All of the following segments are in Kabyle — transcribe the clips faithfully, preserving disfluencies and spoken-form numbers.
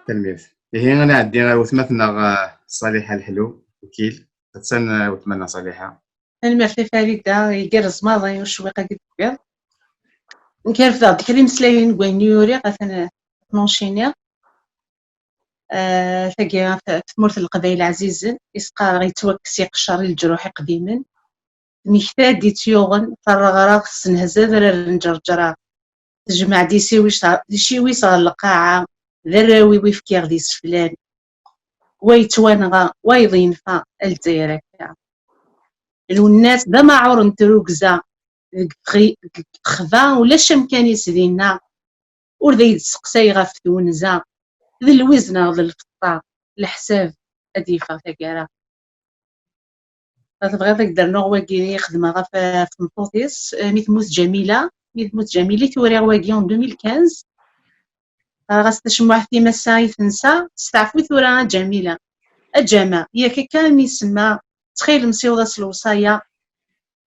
Tanemmirt. Ihi, ad nɛeddi ɣer weltma-tneɣ, eh, Ṣaliḥa Leḥlu, Ukil. Attan, eh, weltma-nneɣ Ṣaliḥa. Tanemmirt a Farida, igerrez maḍi ucewwiq-agi i d-tewwiḍ. Nekk refdeɣ-d kra imeslayen deg wayen i uriɣ, atan, eh, ad ten-enciniɣ. Eh, tagi, ɣef tmurt n Leqbayel ɛzizen, is qqareɣ yettwakkes iqeccer i leǧruḥ iqdimen. Tmekta d-ittyuɣen, tarraɣraɣ tessenhezz adrar n Ǧerǧra. Tejmeɛ-d isiwi-s, isiwi-s ɣer lqaɛa, d arraw-iw i fkiɣ d iseflan. Wa yettwanɣa, wayeḍ yenfa, a Lezzayer akka. Lwennas d amaɛur n trugza, deg tɣi-, deg texba ulac amkan-is dinna, ur d ay-d-seqsay ɣef twenza, d lwiz neɣ d lfeṭṭa, leḥsab ad d-yeffeɣ taggara. Ma tebɣiḍ ad k-d-rnuɣ wagi i xedmeɣ ɣef, ɣef tmeṭṭut-is, eh, mi temmut Ǧamila, mi temmut Ǧamila i t-uriɣ wagi en deux mille quinze. Ɣas tacemmuɛt-im ass-a i tensa, steɛfu tura a Ǧamila. A Ǧama, yak akka mi semma, ttxil-m siweḍ-as lewṣaya,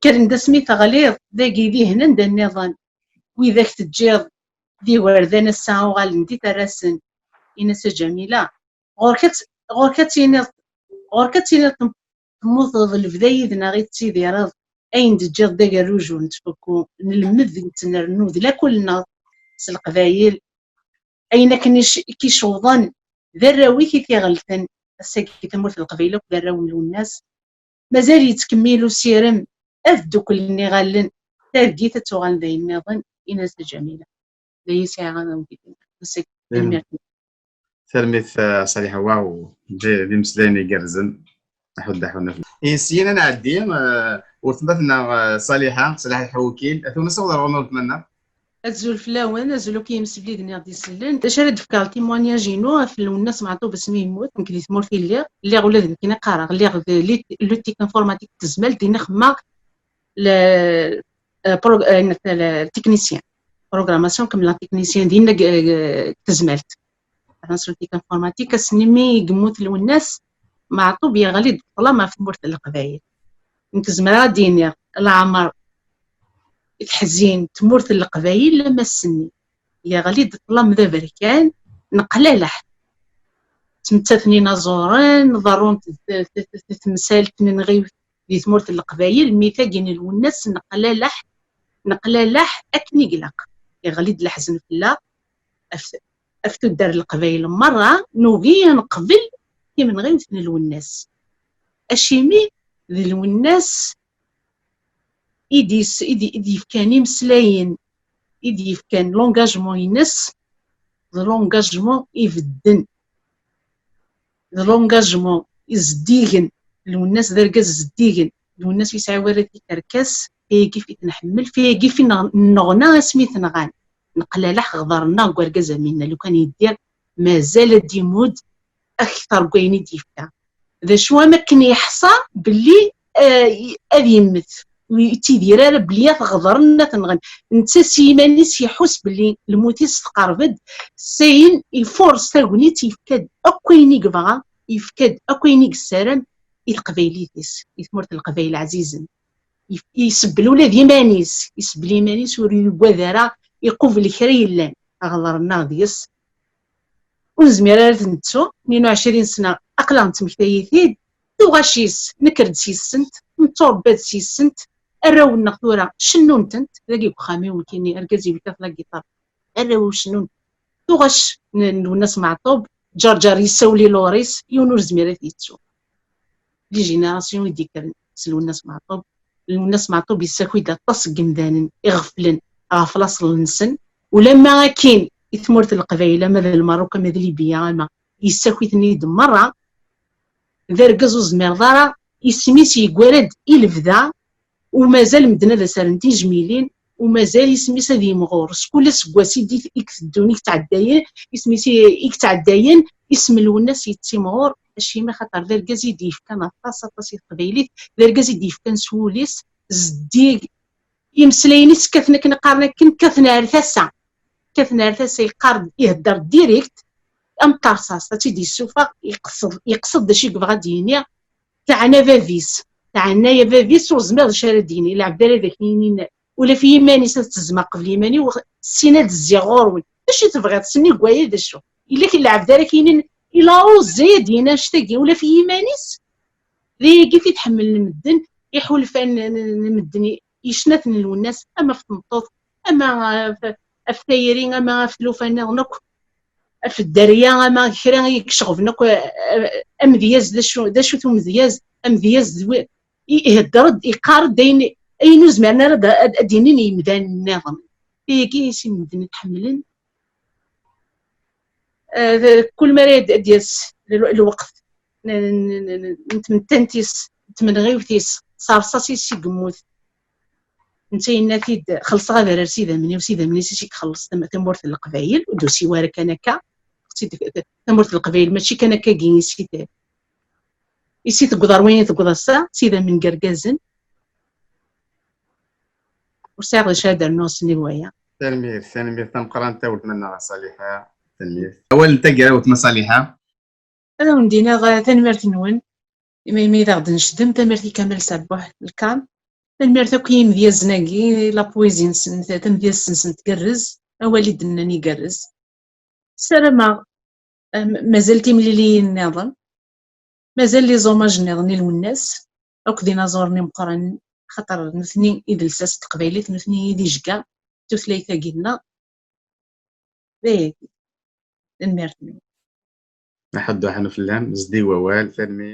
kkren-d asmi teɣliḍ, dagi dihen anda nniḍen, widak teǧǧiḍ d igerdan ass-a uɣalen d itarrasen, in-as a Ǧamila, ɣur-k ad t-, ɣur-k ad tiniḍ, ɣur-k ad tiniḍ tem-, temmuteḍ lebda yid-neɣ i tettidireḍ, ayen d-teǧǧiḍ d agerruj ur nettfukku, nlemmed nettnernu d lakul-nneɣ s Leqbayel, ayen akken ic-, i k-icewḍen d arraw-ik i t-iɣelten, ass-agi tamurt n Leqbayel akk d arraw n Lwennas, mazal yettkemmil usirem, ad dduklen iɣallen, targit ad tuɣal d ayen nniḍen, in-as a Ǧamila. D ayen sɛiɣ ad awen-d-iniɣ. Ass-agi, tanemmirt. Tanemmirt, eh, Ṣaliḥa, waw, d, d imeslayen igerrzen. Aḥuddu, aḥuddu. Syin ad nɛeddi, eh, weltma-tneɣ, eh, Ṣaliḥa, Ṣaliḥa Ḥewkil. Ad wen-nessaweḍ ar ɣur-neɣ weltma-nneɣ. Azul fell-awen, azul akk i yimsefliden i ɣ-d-isellen. D acu ara d-fkeɣ témoignage-inu ɣef Lwennas Meɛṭub asmi yemmut, nekk di tmurt i lliɣ, lliɣ ula d nekkini qqareɣ, lliɣ d lit-, lutique informatique deg tezmalt, dinna xemmeɣ le, eh, pro-, eh, le technicien, programmation comme la technicien, dinna deg, eh, deg tezmalt. Aḥna s lutique informatique, ass-nni mi yemmut Lwennas Meɛṭub, yeɣli-d ṭṭlam ɣef tmurt n Leqbayel. Nekk zemreɣ ad d-iniɣ, leɛmer teḥzin tmurt n Leqbayel am ass-nni. Yeɣli-d ṭṭlam d aberkan, neqlaleḥ. Ttmettaten inaẓuren, ḍerrunt t-, t-, t-, t-, temsalt n nɣiwt di tmurt n Leqbayel, mi tagi n Lwennas neqlaleḥ, neqlaleḥ akken i ilaq. Yeɣli-d leḥzen fell-aɣ, af, af tuddar n Leqbayel merra, nugi ad neqbel timenɣiwt n Lwennas. Acimi d Lwennas i d-, i d-, i d-yefkan imeslayen, i d-yefkan l'engagement-ines, d l'engagement ibedden, d l'engagement izeddigen. Lwennas d argaz zeddigen, Lwennas yesɛa warrat ikerkas, tayagi fi t-nḥemmel, tayagi fi neɣ-, neɣna asmi t-nɣan. Neqlaleḥ ɣder-nneɣ deg urgaz am winna, lukan yeddi mazal ad d-imudd akter n wayen i d-yefka. D acu am akken yeḥṣa belli, eh, ad yemmet, ur yettidir ara belli ad t-ɣedren, ad t-nɣen. Netta s yiman-is iḥuss belli lmut-is tqerreb-d, s ayen ifuṛes tagnit, yefka-d akk ayen i yebɣa, yefka-d akk ayen i yessaram i teqbaylit-is, i tmurt n Leqbayel ɛzizen. Yef-, isebbel ula d iman-is, isebbel iman-is, ur yuggad ara, iqubel kra yellan, ɣedren-aɣ deg-s. Ur nezmir ara ad t-nettu, tnin u ɛecrin sna, aql-aɣ nettmektay-it-id, tuɣac-is, nekker-d s yis-sent, netturebba-d s yis-sent, arraw-nneɣ tura cennun-tent, dagi deg uxxam-iw nekkini, argaz-iw yekkat la guitare, arraw-iw cennun, tuɣac n, n Lwennas Meɛṭub, Ǧerǧer yessawel i Loris, yiwen ur yezmir ad t-yettu. Les générations i d-yekkren s Lwennas Meɛṭub. Lwennas Meɛṭub yessaki-d aṭas n yemdanen iɣeflen ɣef laṣel-nsen, ulamma akkin i tmurt n Leqbayel, ama d Lmerruk, ama d Libya, ama yessaki-ten-id merra. D argaz ur zmireḍ ara, isem-is yeggara-d i lebda, u mazal medden ad as-rren tijmilin, u mazal isem-is ad yimɣur. S kul aseggas i d-, i iteddun, i yettɛeddayen, isem-is i, i yettɛeddayen, isem Lwennas yettimɣur, acimi? Axaṭer d argaz i d-yefkan aṭas, aṭas i teqbaylit, d argaz i d-yefkan s wul-is, zeddig, imeslayen-is kkaten akken, qqaren akken, kkaten ar tasa, kkaten ar tasa, yeqqar-d, ihedder direct, am terṣaṣt, ad tt-id-yessufeɣ, yeqsed, yeqsed d acu i yebɣa ad d-yini, teɛna bab-is, teɛna-ya bab-is, ur zmireɣ d acu ara d-yini, lɛebd ara d ak-yinin, ula f yiman-is ad tezmeɣ qbel yiman-iw, ssin ad d-zziɣ ɣur-wen, d acu i tebɣiḍ, sennig waya d acu? Yella kra lɛebd ara k-yinin, il a osé ad d-yini annect-agi, ula f yiman-is. D ayagi i t-id-ḥemmlen medden, iḥulfan n, n, n medden, i, yecnaten n Lwennas, ama ɣef tmeṭṭut, ama ɣef, ɣef tayri, ama ɣef tlufa nniḍen akk, ɣef dderya, ama kra i iceɣben akk, a, a, amedyaz, d acu, d acu-t umedyaz? Amedyaz d wi-, i, ihedder-d, iqqar-d ayen, ayen ur zmiren ara ad, ad, ad d-inin yimdanen nniḍen. Ayagi i sin medden i t-ḥemmlen. Eh, d-, kul mi ara d-, d-yas l-, lweqt n, n, n, n tmettant-is, n tmenɣiwt-is, s rṣas-is i yemmut. Netta yenna-t-id, xellṣeɣ adrar s idammen-iw, s idammen-is i s-ixelleṣ tam-, tamurt n Leqbayel, ur d-usiw ara kan akka. Tamurt n Leqbayel mačči kan akkagi i s-, i s-teggeḍ ar wayen i teggeḍ ass-a, s idammen n yergazen. Ur sɛiɣ d acu ara d-rnuɣ s nnig waya. Tanemmirt, tanemmirt tameqqrant a weltma-nneɣ Ṣaliḥa. Tanemmirt. Awal n taggara, weltma Ṣaliḥa. Ad awen-d-iniɣ, eh, tanemmirt-nwen, imi, imi i d aɣ-d-tnecdem, tanemmirt i Kamal Sabuḥ Lkam, tanemmirt akk i yimedyazen-agi, la poésie-nsen, ta-, tamedyazt-nsen tgerrez, awal i d-nnan igerrez. Ssarameɣ, eh, m-, mazal timliliyin nniḍen, mazal les hommages nniḍen i Lwennas, akk d inaẓuren imeqqranen, xaṭer nutni i d lsas n teqbaylit, nutni i d ijga n tutlayt-agi-nneɣ. D ayagi. Tanemmirt-nwen. Aḥuddu aḥnu fell-am, zdi wawal, tanemmirt.